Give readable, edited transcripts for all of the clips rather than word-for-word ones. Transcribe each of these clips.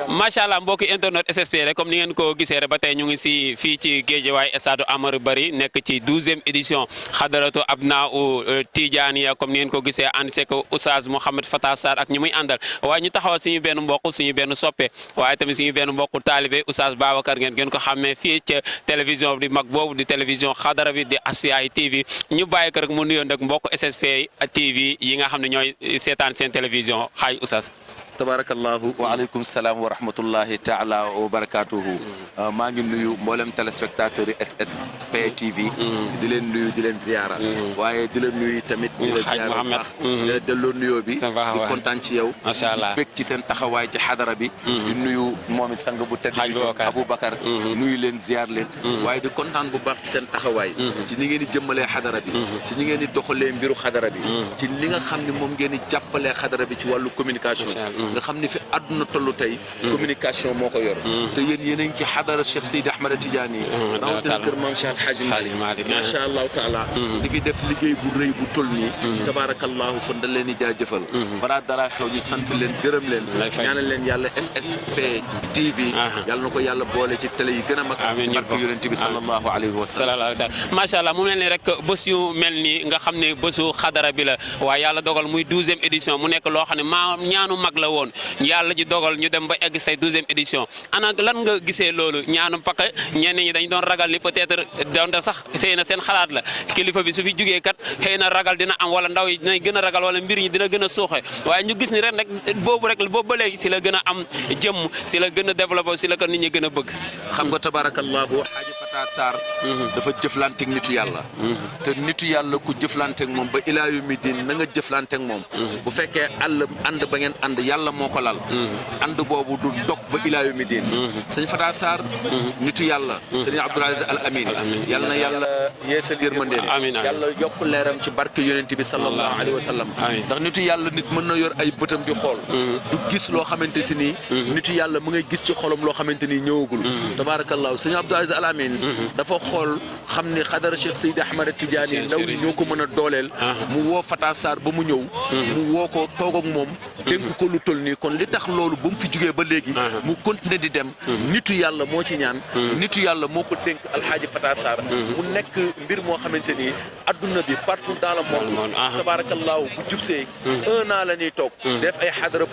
macha allah mbokki internet SSP rek comme ni ngeen ko gisee rek ba tey ñu ngi si fii ci Guédiawaye stade Amadou Barry nekk ci 12e édition xadaratu Abnaa Tijaaniya comme ni ngeen ko gisee ànd seeg Oustaz Mouhamed Fata Sarr ak ñu muy àndal waaye ñu taxawal suñu benn mbokk suñu benn soppe waaye tamit suñu benn mbokk taalibe Oustaz Babacar ngeen ko xàmmee fii ca télévision di mag boobu di télévision xadara bi di Asfiyahi TV ñu bàyyi ko rek mu nuyoon ak mbokk SSP TV yi nga xam ne ñooy seetaan seen télévision xaaj Oustaz. tabarakallahu waaleykum salaam wa rahmatullahi taala wa barakatuhu maa ngi nuyu mboolem téléspectateurs yi SSP TV di leen nuyu di leen ziyaara waaye di la nuyu tamit di la ziyaara baax di la delloo nuyoo bi di kontaan ci yow macha allah di bég ci seen taxawaay ci xadara bi di nuyu moom it sang bu tedd bi Aboubacar nuyu leen ziyaar leen waaye di kontaan bu baax ci seen taxawaay ci ni ngeen di jëmmalee xadara bi ci ni ngeen di doxalee mbiru xadara bi ci li nga xam ne moom ngeen di jàppalee xadara bi ci wàllu communication nga xam ne fi àdduna tollu tey communication moo ko yor te yéen yéen a ngi ci xadara Cheikh Seydi Ahmad Tidiane yi rawatina kër Maam Cheikh Alhaji Malick macha allahu taala di fi def liggéey bu rëy bu toll nii tabarakallahu kon da leen di jaajëfal balaa dara xew ñu sant leen gërëm leen ñaanal leen yàlla SSP TV yàlla na ko yàlla boole ci télé yi gën a mag barke yonent bi sallallahu alayhi wa sallam macha allah mu mel ni rek bés yu mel nii nga xam ne bésu xadara bi la waaye yàlla dogal muy 12e édition mu nekk loo xam ne ñaanu mag la woon yàlla ji dogal ñu dem ba egg say 12e édition ana lan nga gisee loolu ñaanu parce que ñenn ñi dañ doon ragal ni peut-être donte sax xëy na seen xalaat la kilifa bi su fi jugee kat xëy na ragal dina am wala ndaw yi dinañ gën a ragal wala mbir ñi dina gën a suuxe waaye ñu gis ni ren rek boobu ba léegi si la gën a am jëmm si la gën a développé si la ko nit ñi gën a bëgg. xam nga tabarakallahu Xaaji Fata Sarr dafa jëflanteeg nitu yàlla te nitu yàlla ku jëflanteeg moom ba ilaa yawmi diin na nga jëflanteeg moom bu fekkee ànd ba ngeen ànd yàlla moo ko lal ànd boobu du dog ba ilaa yawmi diin sëñ Fata Sarr nitu yàlla sëñ Abdoul Aziz Al Amin yàlla na yàlla yeesal yërmande yàlla yokk leeram ci barke yonent bi sallallahu alayhi wa sallam ndax nitu yàlla nit mën na yor ay bëtam di xool du gis loo xamante si nii nitu yàlla mu ngay gis ci xolam loo xamante ni ñëwagul tabarakallahu sëñ Abdoul Aziz Al Amin dafa xool xam ni xadara Cheikh Seydi Ahmad Tidiane ndaw ñi ñoo ko mën a dooleel mu woo Fata Sarr ba mu ñëw mu woo ko toog ak moom dénk ko lu toll nii kon li tax loolu ba mu fi jugee ba léegi mu continuer di dem nitu yàlla moo ci ñaan nitu yàlla moo ko dénk alxaaji Fata Sarr mu nekk mbir moo xamante ni adduna bi partout dans le monde tabarakallahu bu jubsee 1 an la ñuy toog def ay xadara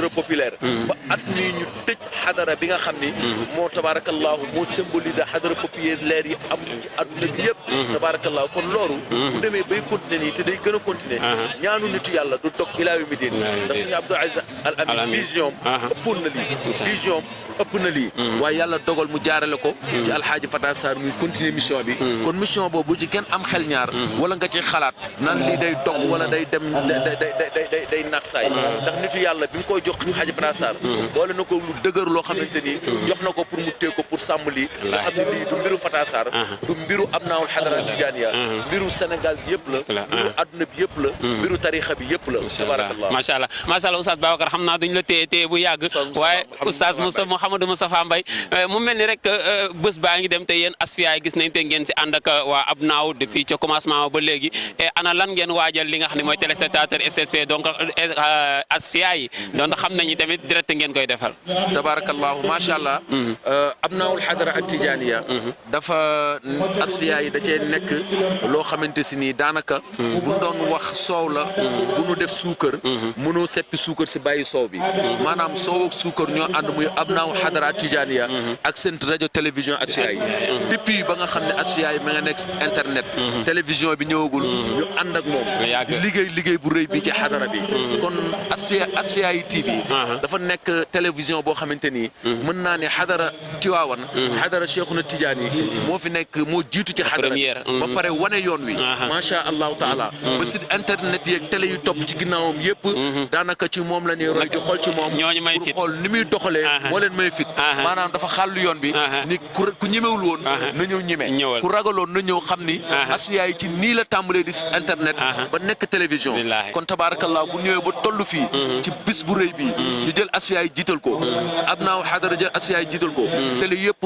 populaire ba at mi ñu tëj xadara bi nga xam ni moo tabarakallahu moo symbolise xadara populaire yi am ci adduna bi yëpp tabarakallahu kon loolu bu demee bay continuer nii te day gën a continuer ñaanu nitu yàlla du toog ilaa yawmi diin ndax suñu Abdou Aziz Al Amin vision ëppoon na lii vision ëpp na lii waaye yàlla dogal mu jaarale ko ci alxaaji Fata Sarr muy continuer mission bi kon mission boobu ci kenn am xel ñaar wala nga ci xalaat nan lii day dog wala day dem day nax saay ndax nitu yàlla bi mu koy jox alxaaji Fata Sarr doole na ko lu dëgër loo xamante ni jox na ko pour mu téye ko pour sàmm lii nga xam ne lii du mbiru Fata Sarr du mbiru Abnaawul Xadara Tijaaniya mbiru Sénégal bi yëpp la mbiru adduna bi yëpp la mbiru tarixa bi yëpp la tabarakallah macha allah Oustaz Babacar xam naa duñ la téye bu yàgg waaye Oustaz Mouhamadou Moustapha Mbaye mu mel ni rek bés baa ngi dem te yéen Asfiyahi gis nañ te ngeen si ànd ak waa Abnaaw depuis ca commencement ba léegi ana lan ngeen waajal li nga xam ne mooy téléspectateur SSP donc Asfiyahi donc xam nañu tamit direct ngeen koy defal tabarakallahu macha allah Abnaawul Xadara ak Tijaaniya dafa Asfiyahi da cee nekk loo xamante si nii daanaka bu doon wax soow la bu nu def suukar mënoo seppi suukar si bàyyi soow bi maanaam soow ak suukar ñoo ànd muy Abnaaw Xadara Tijaaniya ak seen rajo télévision Asfiyahi depuis ba nga xam ne Asfiyahi ma nga nekk internet télévision bi ñëwagul ñu ànd ak moom di liggéey bu rëy bi ci xadara bi kon Asfiyahi TV dafa nekk télévision boo xamante ni mën naa ne xadara Tiwaawan xadara Cheikhuna Tijaani moo fi nekk moo jiitu ci xadara bi ba pare wane yoon wi macha allahu taala ba site internet yeeg télé yu topp ci ginnaawam yëpp daanaka ci moom la ñuy roy di xool ci moom pour xool ni muy doxalee moo leen may fit maanaam dafa xàllu yoon bi ni ku ñemewul woon na ñëw ñeme ku ragaloon na ñëw xam ni Asfiyahi ci nii la tàmbalee di site internet ba nekk télévision kon tabarakallah bu ñëwee ba toll fii ci bis bu rëy bi ñu jël Asfiyahi jiital ko Abnaaw Xadara jël Asfiyahi jiital ko télé yëpp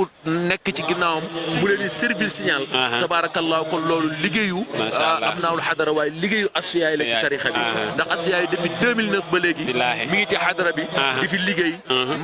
nekk ci ginnaawam mu leen di servir signal tabarakallahu kon loolu liggéeyu abnaawul xadara waaye liggéeyu asfiyaay la ci tarixa bi ndax asfiyaay depuis 2009 ba léegi mi ngi ci xadara bi di fi liggéey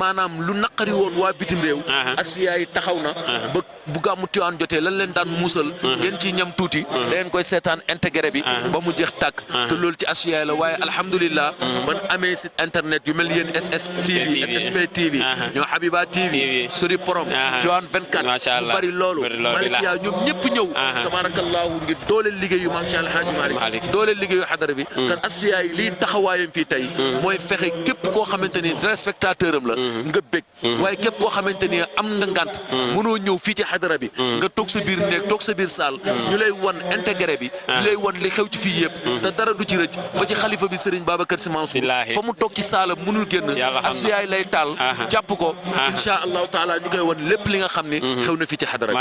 maanaam lu naqari woon waa bitim réew asfiyaay taxaw na ba bu gàmmu Tiwaawan jotee lan leen daan muusal ngeen ci ñam tuuti da ngeen koy seetaan intégré bi ba mu jeex tàkk te loolu ci asfiyaay la waaye alhamdulillah man amee site internet yu mel yéen SSP TV ñoo Habiba TV Sori Porom Tiwaawan 24 lu bari loolu Malikia ñoom ñëpp ñëw tabarakallahu ngir dooleel liggéeyu maam Cheikh El Hadji Malick dooleel liggéeyu xadara bi kan asfiyaay lii taxawaayam fii tey mooy fexe képp koo xamante ni respectateur am la nga bég waaye képp koo xamante ni am nga ngant mënoo ñëw fii ci xadara bi nga toog sa biir néeg toog sa biir saal ñu lay wan intégré bi ñu lay wan li xew ci fii yëpp te dara du ci rëcc ba ci xalifa bi Serigne Babacar Sy Mansour fa mu toog ci saalam mënul génn asfiyaay lay taal jàpp ko insha allahu taala ñu koy wan lépp li nga xam ni xew na fii ci xadara bi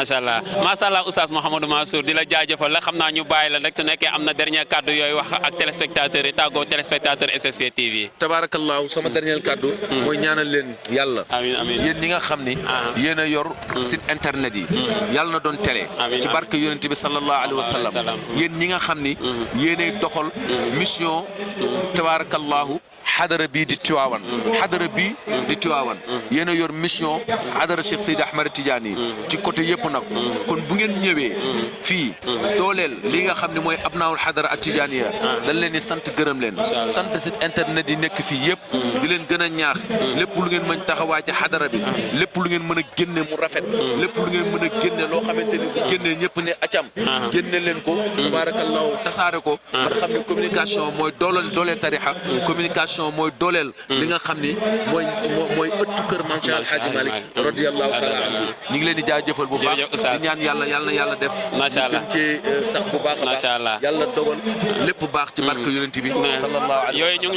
macha allah Oustaz Mouhamadou Mansour di la jaajëfal la xam naa ñu bàyyi la rek su nekkee am na dernier kàddu yooyu wax ak téléspectateurs yi tàggoo téléspectateur SSP TV tabarakallahu sama dernier kàddu mooy ñaanal leen yàlla amiin yéen ñi nga xam ni yéen a yor site internet yi yàlla na doon télé ci barke yonent bi sallallahu alayhi wa sallam yéen ñi nga xam ni yéenay doxal mission tabarakallahu xadara bii di Tiwaawan yéen a yor mission xadara Cheikh Seydi Ahmad Tidiane yi ci côté yëpp nag kon bu ngeen ñëwee fii dooleel li nga xam ne mooy abnaawul xadara at Tidianiya dañ leen di sant gërëm leen sant site internet yi nekk fii yëpp di leen gën a ñaax lépp lu ngeen mën taxawaay ci xadara bi lépp lu ngeen mën a génne mu rafet lépp lu ngeen mën a génne loo xamante ni bu génnee ñëpp ne acam génne leen ko tabarakallahu tasaare ko nga xam ne communication mooy dooleel tarixa communication mooy dooleel li nga xam ni mooy ëttu kër Maam Cheikh El Hadji Malick radiyallahu taala anhu ñu ngi leen di jaajëfal bu baax di ñaan yàlla def gën ci sax bu baax a baax yàlla dogal lépp baax ci barke yonent bi sallallahu alayhi wa sallam